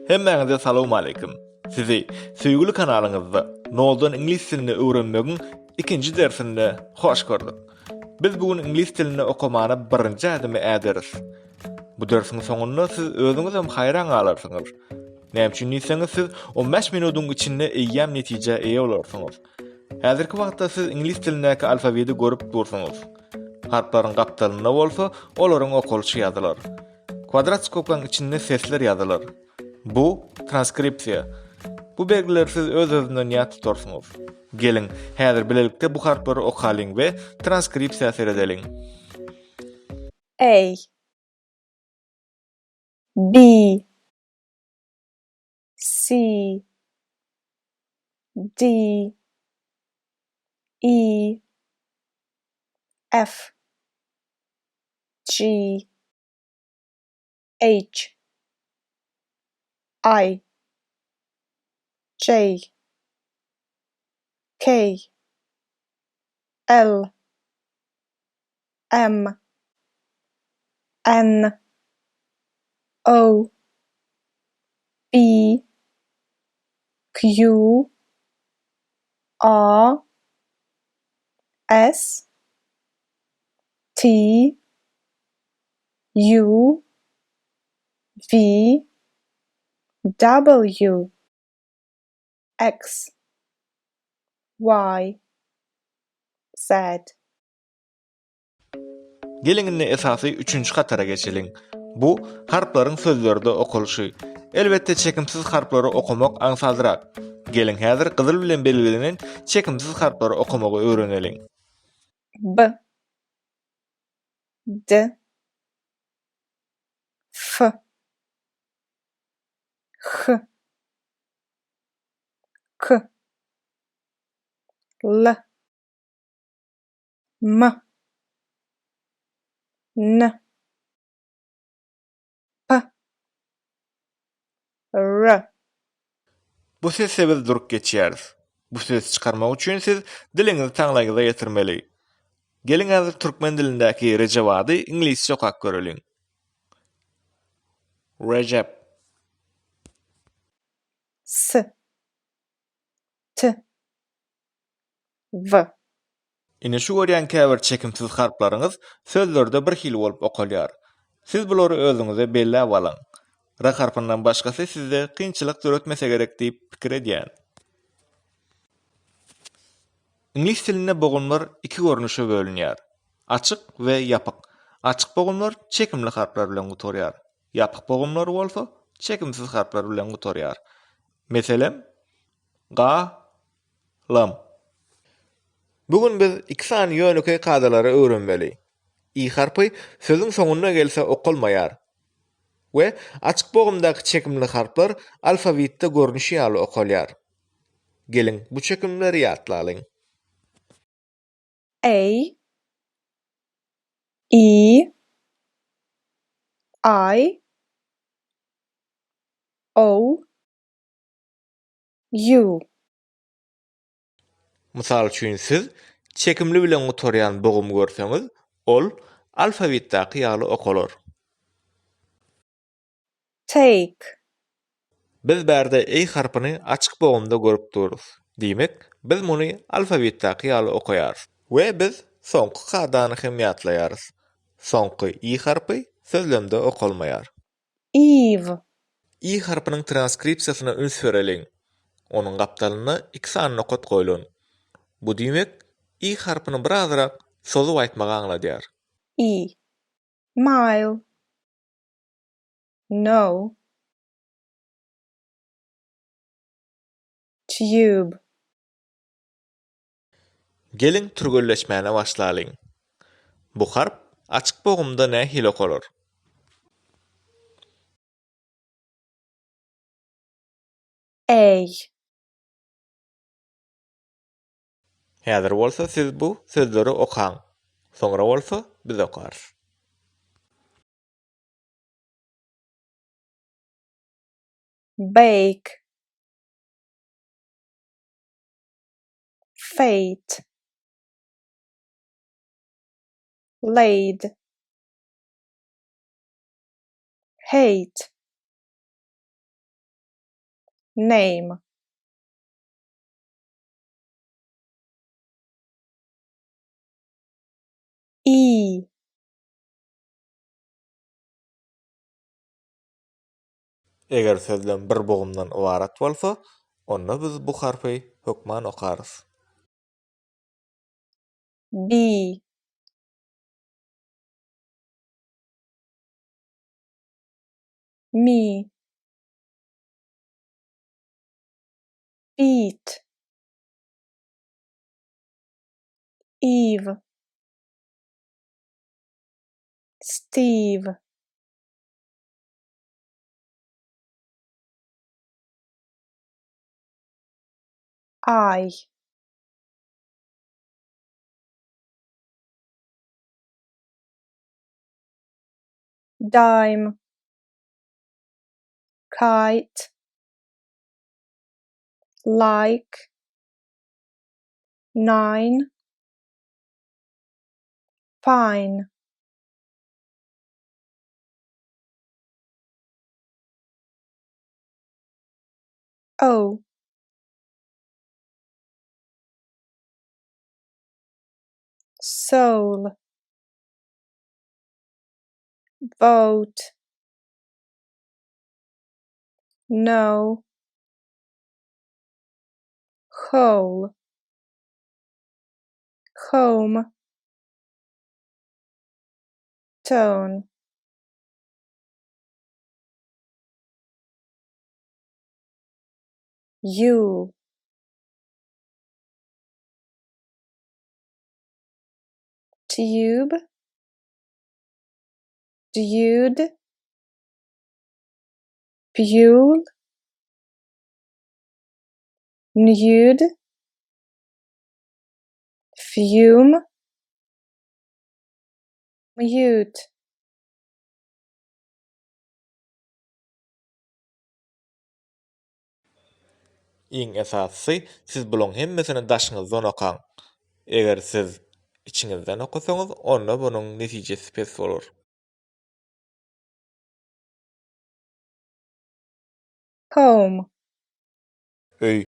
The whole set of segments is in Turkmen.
Hemmäňize salowmaleýkim! Sizi söýgüli kanalyňyzda noldan iňlis dilini öwrenmegiň ikinji dersinde hoş gördük. Biz bu gün iňlis dilinde okamana birinji ädimi äderis. Bu dersiň soňunda siz özüňizem haýran galarsyňyz. Näme üçin diýseňiz siz 15 minudyň içinde eýýäm netijä eýe bolarsyňyz. Häzirki wagtda siz iňlis dilindäki alfawidi görüp dursuňyz. Harplaryň gapdalynda bolsa olaryň okalyşy ýazylar. Kwadrat skobkaň içinde sesler ýazylar. Bu, transkripsiýa. Bu belgileri siz öz-özünden ýat tutarsyňyz. Geliň, häzir bilelikde bu harplary okalyň we transkripsiýa seredeliň. A B C D E F G H I J K L M N O P Q R S T U V W X Y Z. Geliň indi esasy üçünji hatara geçeliň. Bu, harplaryň sözlerde okalyşy. Elbetde çekimsiz harplary okamak aňsadrak. Geliň häzir gyzyl bilen belgilenen çekimsiz harplary okamagy öwreneliň. B D F H K L M N P R. Bu sese biz durup geçýäris. Bu sesi çykarmak üçin siz diliňizi taňlaýyňyza getirmeli. Geliň häzir türkmen dilindäki Rejep ady iňlisçe okap göreliň. Rejep. S T W. Ine şu görýän käbir çekimsiz harplaryňyz sözlerde bir hili bolup okalýar. Siz bulary özüňize belläp alyň. R harpyndan başgasy sizde kynçylyk döretmese gerek diýip pikir edýän. Iňlis dilinde bogunlar iki görnüşe bölünýär. Açyk we ýapyk. Açyk bogunlar çekimli harplar bilen gutarýar. Ýapyk bogunlar bolsa çekimsiz harplar bilen gutarýar. Meselem, ga, lam. Bu gün biz iki sany ýönekeý kadalary öwrenmeli. I harpy sözüň soňunda gelse okalmaýar we açyk bogumdaky çekimli harplar alfawitde görnüşi ýaly okalýar. Geliň, bu çekimlileri ýatlalyň. A E I O U. Mysal üçin, siz çekimli bilen gutarýan bogum görseňiz, ol alfawitdaky ýaly okalar. Take. Biz bärde eý harpyny açyk bogumda görüp durus. Diýmek, biz muny alfawitdaky ýaly okaýarys. We biz soňky kadany hem ýatlaýarys. Soňky i harpy sözlemde okalmaýar. Eve. I harpynyň transkripsiýasyna üns bereliň. Onuň gapdalynda iki sany nokat goýlan. Bu diýmek, i harpyny birazrak sozup aýtmagy aňladýar. I. Mile. No. Tube. Geliň türgenleşmäne başlalyň. Bu harp açyk bogumda nähili okalar? A. Häzir bolsa siz bu sözleri okaň. Soňra bolsa biz okarys. Bake. Fate. Laid. Hate. Name. E. Eger sözlem bir bogumdan ybarat bolsa, onda biz bu harpy hökman okarys. B. Me. Beat. Eve. Steve. I. Dime. Kite. Like. 9. Fine. O. Soul. Vote. No. Hole. Home. Tone. U. Tube. Dude. Fuel. Nude. Fume. Mute. Iň esasysy, siz bulaň hemmesini daşyňyzdan okaň. Eger siz içiňizden okasaňyz, onda bunuň netijesi pes bolar. Home. Öý.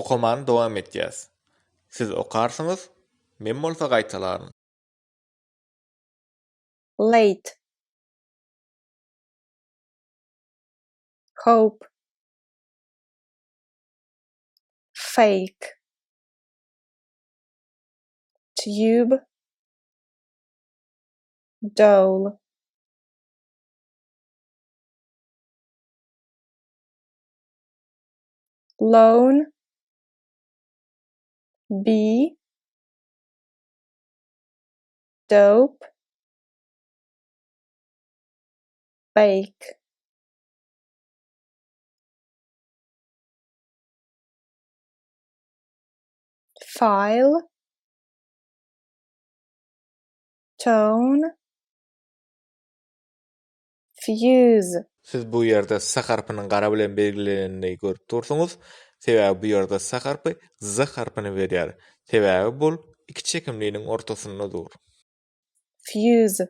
Okamany dowam edýäs. Siz okarsyňyz, men bolsa gaýtalaryn. Late. Hope. Fake. Tube. Dole. Loan. Bee. Dope. Bake. File. Tone. Fuse. Siz bu ýerde S harpynyň gara bilen belgilenenini görüp dursuňyz. Sebäbi bu ýerde S harpy Z harpyny berýär. Sebäbi bul iki çekimliniň ortasynda dur. Fuse.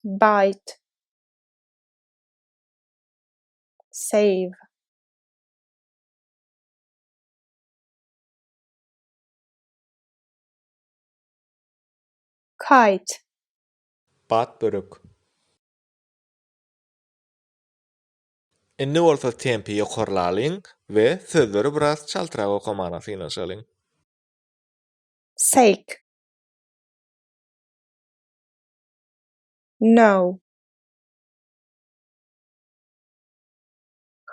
Bite. Save. Kite. Batbörek. Indi bolsa tempi ýokarlalyň we sözleri biraz çaltrak okamana synanyşalyň. Sake. No.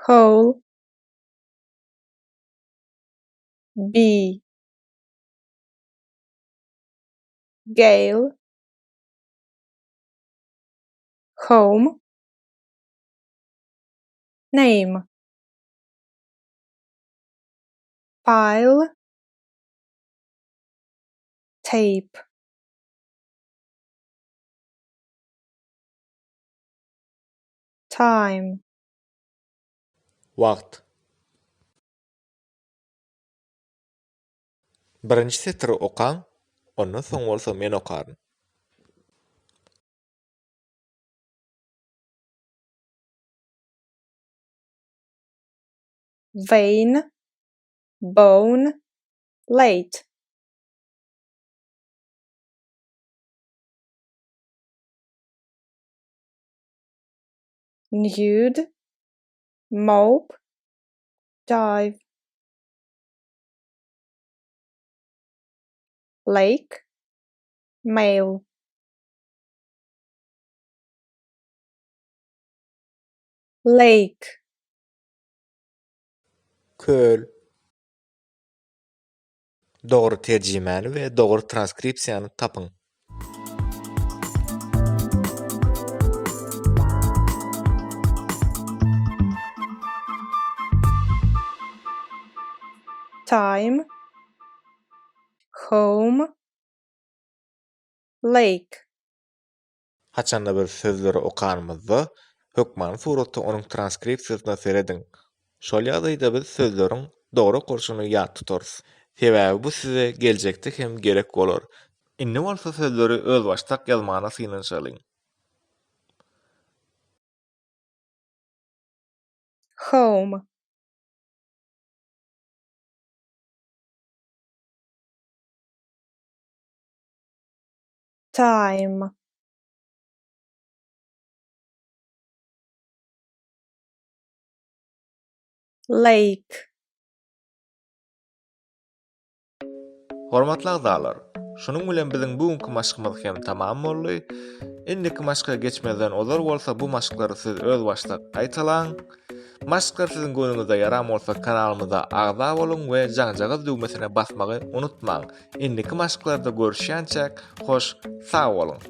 Hole. Bee. Gale. Home. Name. File. Tape. Time. Wagt. Birinji setiri okaň, ondan soň bolsa men okaryn. Vein, bone, late. Nude, mope, dive. Lake, mail. Lake. Köl. Dogry terjimäni we dogry transkripsiýany tapyň. Time, home, lake. Haçanda biz sözleri okanymyzda, hökmany suratda onuň transkripsiýasyna serediň. Şol ýagdaýda biz sözleriň dogry okalyşyny ýat tutarys. Sebäbi bu size geljekde hem gerek bolar. Indi bolsa sözleri özbaşdak ýazmana synanyşalyň. Home. Time. Lake. Hormatly agzalar, şunuň bilen biziň bu günki maşkymyz hem tamam boldy. Indiki maşka geçmezden ozal bolsa bu maşklary siz özbaşdak gaýtalaň. Maşklar siziň göwnüňize ýaran bolsa kanalymyza agza boluň we jaňjagaz düwmesine basmagy unutmaň. Indiki maşklarda görüşýänçäk hoş sag boluň.